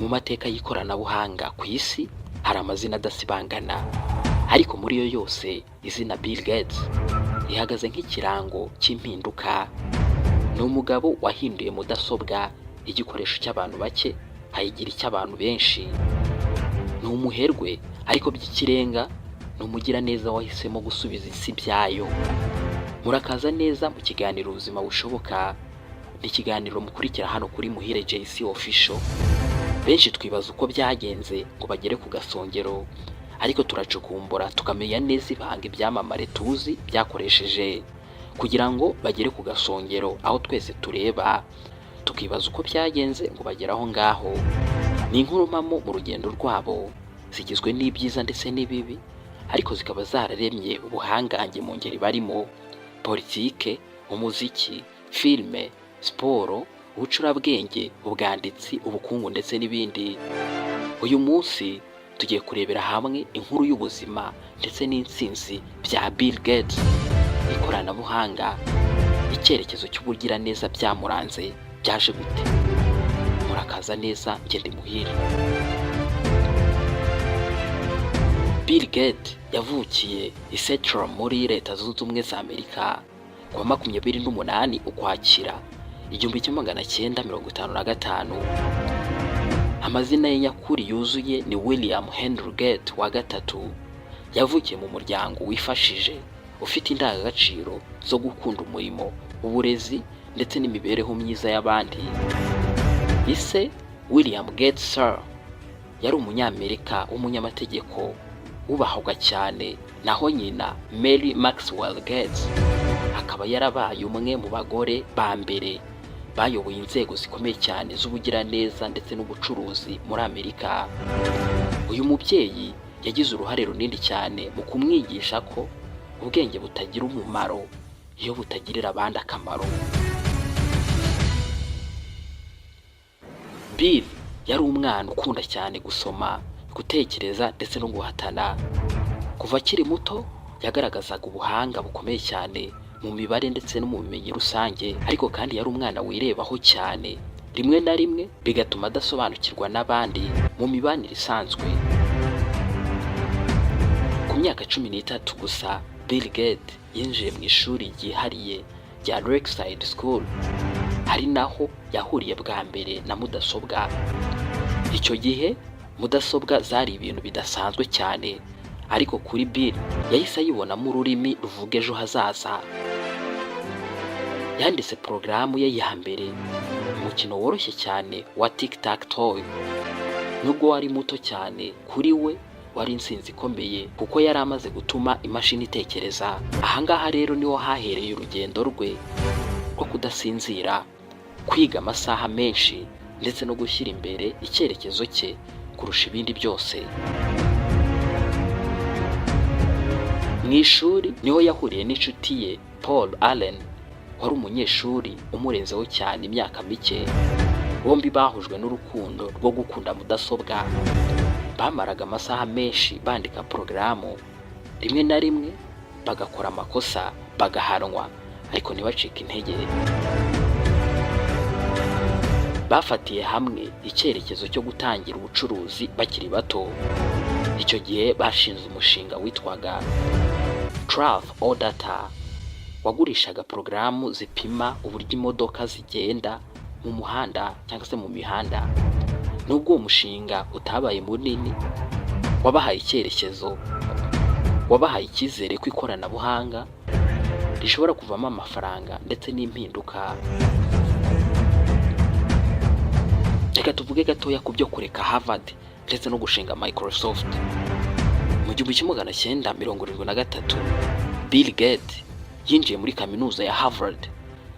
Mu mateka y'ikoranabuhanga ku isi hari amazina adasibangana, ariko muri yo yose izina Bill Gates rihagaze nk'ikirango cy'impinduka. Ni umugabo wahinduye mudasobwa igikoresho cy'abantu bake, ayigira icy'abantu benshi. Ni umuherwe, ariko by'ikirenga ni umugiraneza wahisemo gusubiza isi ibyayo. Murakaza neza mu kiganiro Ubuzima Bushoboka. Ni ikiganiro mukurikira hano kuri Muhire JC Official. Benshi twibaza uko byagenze ngo bagere ku gasongero, ariko turacukumbura tukamenya neza ibanga ibyamamare tuzi byakoresheje kugira ngo bagere ku gasongero aho twese tureba, tukibaza uko byagenze ngo bagere aho ngaho. Ni inkuru mpamo mu rugendo rwabo, zigizwe n'ibyiza ndetse n'ibibi, ariko zikaba zararemye ubuhangange mu ngeri barimo: politike, umuziki, filime, siporo, ubucurabwenge, ubwanditsi, ubukungu ndetse n'ibindi. Uyu munsi tugiye kurebera hamwe inkuru y'ubuzima ndetse n'intsinzi bya Bill Gates, ikoranabuhanga, icyerekezo cy'ubugiraneza byamuranze byaje gute? Murakaza neza, ngende muhire. Bill Gates yavukiye i Seattle muri Leta Zunze Ubumwe za Amerika ku wa 28 Ukwakira 1955. Amazina ye nyakuri yuzuye ni William Henry Gates wa gatatu. Yavukiye mu muryango wifashije, ufite indangagaciro zo gukunda umurimo, uburezi ndetse n'imibereho myiza y'abandi. Ise, William Gates Sr., yari Umunyamerika w'umunyamategeko wubahwaga cyane, naho nyina, Mary Maxwell Gates, akaba yarabaye umwe mu bagore ba mbere bayoboye inzego zikomeye cyane z'ubugiraneza ndetse n'ubucuruzi muri Amerika. Uyu mubyeyi yagize uruhare runini cyane mu kumwigisha ko ubwenge butagira umumaro iyo butagirira abandi akamaro. Bill yari umwana ukunda cyane gusoma, gutekereza ndetse no guhatana. Kuva akiri muto yagaragazaga ubuhanga bukomeye cyane mu mibare ndetse no mu bumenyi rusange, ariko kandi yari umwana wirebaho cyane, rimwe na rimwe bigatuma adasobanukirwa n'abandi mu mibanire isanzwe. Ku myaka 13 gusa, Bill Gates yinjiye mu ishuri ryihariye rya Lakeside School, ari naho yahuriye bwa mbere na mudasobwa. Icyo gihe mudasobwa zari ibintu bidasanzwe cyane, ariko kuri Bill yahise ayibonamo ururimi ruvuga ejo hazaza. Yanditse porogaramu ye ya mbere, umukino woroshye cyane wa tic tac toe. Nubwo wari muto cyane, kuri we wari intsinzi ikomeye, kuko yari amaze gutuma imashini itekereza. Ahangaha rero niho hahereye urugendo rwe rwo kudasinzira, kwiga amasaha menshi ndetse no gushyira imbere icyerekezo cye kurusha ibindi byose. Mu ishuri niho yahuriye n'inshuti ye Paul Allen, wari umunyeshuri umurenzeho cyane imyaka mike. Bombi bahujwe n'urukundo rwo gukunda mudasobwa. Bamaraga amasaha menshi bandika porogaramu, rimwe na rimwe bagakora amakosa bagahanwa, ariko ntibacike intege. Bafatiye hamwe icyerekezo cyo gutangira ubucuruzi bakiri bato. Icyo gihe bashinze umushinga witwaga Traf-O-Data, wagurishaga porogaramu zipima uburyo imodoka zigenda mu muhanda cyangwa se mu mihanda. Nubwo uwo mushinga utabaye munini, wabahaye icyerekezo, wabahaye icyizere ko ikoranabuhanga rishobora kuvamo amafaranga ndetse n'impinduka. Reka tuvuge gatoya ku byo kureka Harvard ndetse no gushinga Microsoft. Mu 1973, Bill Gates yinjiye muri kaminuza ya Harvard,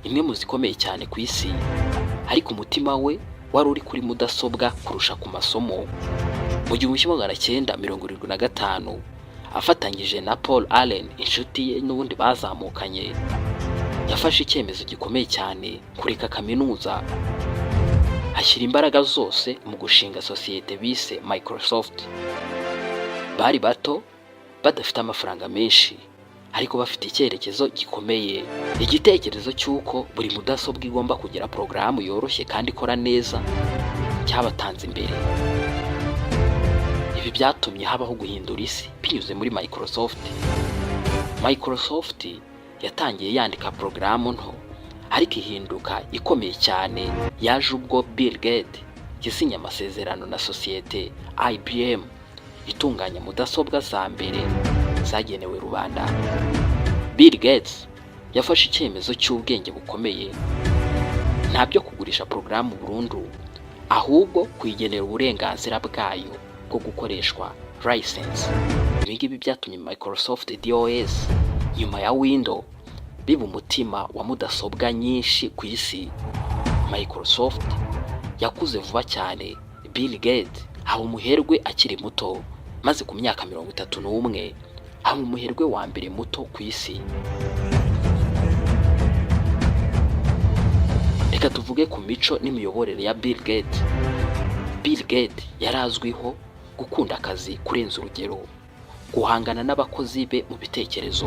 imwe mu zikomeye cyane ku isi, ariko umutima we wari uri kuri mudasobwa kurusha ku masomo. Mu 1975, afatanyije na Paul Allen, inshuti ye n'ubundi bazamukanye, yafashe icyemezo gikomeye cyane: kureka kaminuza, ashyira imbaraga zose mu gushinga sosiyete bise Microsoft. Bari bato, badafite amafaranga menshi, ariko bafite icyerekezo gikomeye, igitekerezo cy'uko buri mudasobwa igomba kugira porogaramu yoroshye kandi ikora neza. cyabatanze imbere. Ibi byatumye habaho guhindura isi binyuze muri Microsoft. Microsoft yatangiye yandika porogaramu nto, ariko ihinduka ikomeye cyane yaje ubwo Bill Gates yasinye amasezerano na sosiyete IBM itunganya mudasobwa za mbere zagenewe rubanda. Bill Gates yafashe icyemezo cy'ubwenge bukomeye: nta byo kugurisha porogaramu burundu, ahubwo kuyigenera uburenganzira bwayo bwo gukoreshwa, license. Ibi ngibi byatumye Microsoft DOS nyuma ya Windows biba umutima wa mudasobwa nyinshi ku isi. Microsoft yakuze vuba cyane. Bill Gates aba umuherwe akiri muto, maze ku myaka 31 aba umuherwe wa mbere muto ku isi. Reka tuvuge ku mico n'imiyoborere ya Bill Gates. Bill Gates yari azwiho gukunda akazi kurenza urugero, guhangana n'abakozi be mu bitekerezo,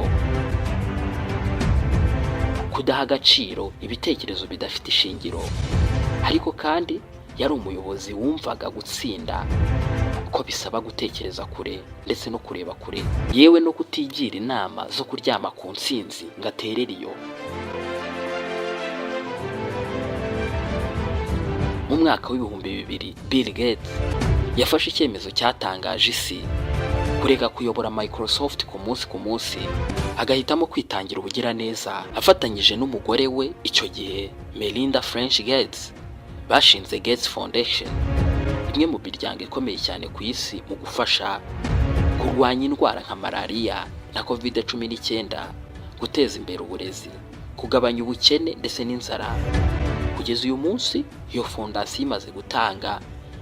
kudaha agaciro ibitekerezo bidafite ishingiro. Ariko kandi yari umuyobozi wumvaga gutsinda ko bisaba gutekereza kure ndetse no kureba kure, yewe no kutigira inama zo kuryama ku ntsinzi ngo aterere iyo. Mu mwaka w'2000, Bill Gates yafashe icyemezo cyatangaje isi: kureka kuyobora Microsoft ku munsi ku munsi, agahitamo kwitangira ubugiraneza. Afatanyije n'umugore we icyo gihe, Melinda French Gates, bashinze Gates Foundation, imwe mu miryango ikomeye cyane ku isi mu gufasha kurwanya indwara nka malariya na COVID-19, guteza imbere uburezi, kugabanya ubukene ndetse n'inzara. Kugeza uyu munsi, iyo fondasiyo imaze gutanga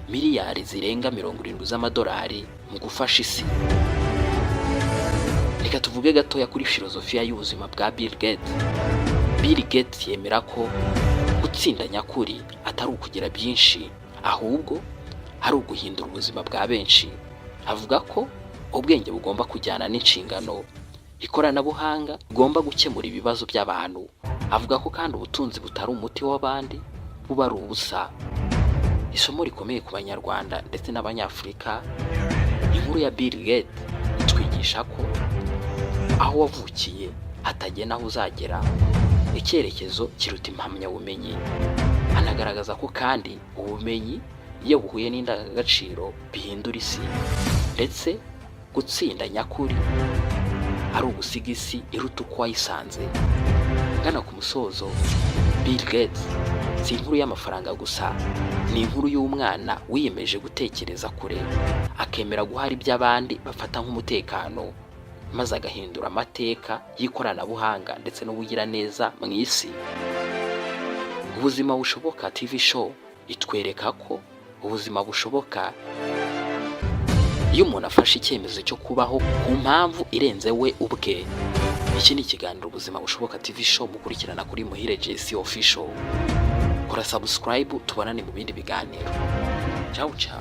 miliyari zirenga 70 z'amadolari mu gufasha isi. Reka tuvuge gatoya kuri filozofiya y'ubuzima bwa Bill Gates. Bill Gates yemera ko gutsinda nyakuri atari ukugira byinshi, ahubwo ari uguhindura ubuzima bwa benshi. Avuga ko ubwenge bugomba kujyana n'inshingano, ikoranabuhanga rigomba gukemura ibibazo by'abantu. Avuga ko kandi ubutunzi butari umuti w'abandi buba ari ubusa. Isomo rikomeye ku Banyarwanda ndetse n'Abanyafurika: inkuru ya Bill Gates itwigisha ko aho wavukiye hatagena aho uzagera, icyerekezo kiruta impamyabumenyi. Anagaragaza ko kandi ubumenyi iyo buhuye n'indangagaciro bihindura isi, ndetse gutsinda nyakuri ari ugusiga isi iruta uko wayisanze. Ngana ku musozo, Bill Gates si inkuru y'amafaranga gusa, ni inkuru y'umwana wiyemeje gutekereza kure, akemera guhara iby'abandi bafata nk'umutekano, maze agahindura amateka y'ikoranabuhanga ndetse n'ubugiraneza mu isi. Ubuzima Bushoboka TV Show itwereka ko ubuzima bushoboka iyo umuntu afashe icyemezo cyo kubaho ku mpamvu irenze we ubwe. Iki ni ikiganiro Ubuzima Bushoboka TV Show mukurikirana kuri Muhire JC Official. Kora subscribe, tubonane mu bindi biganiro. Ciao ciao.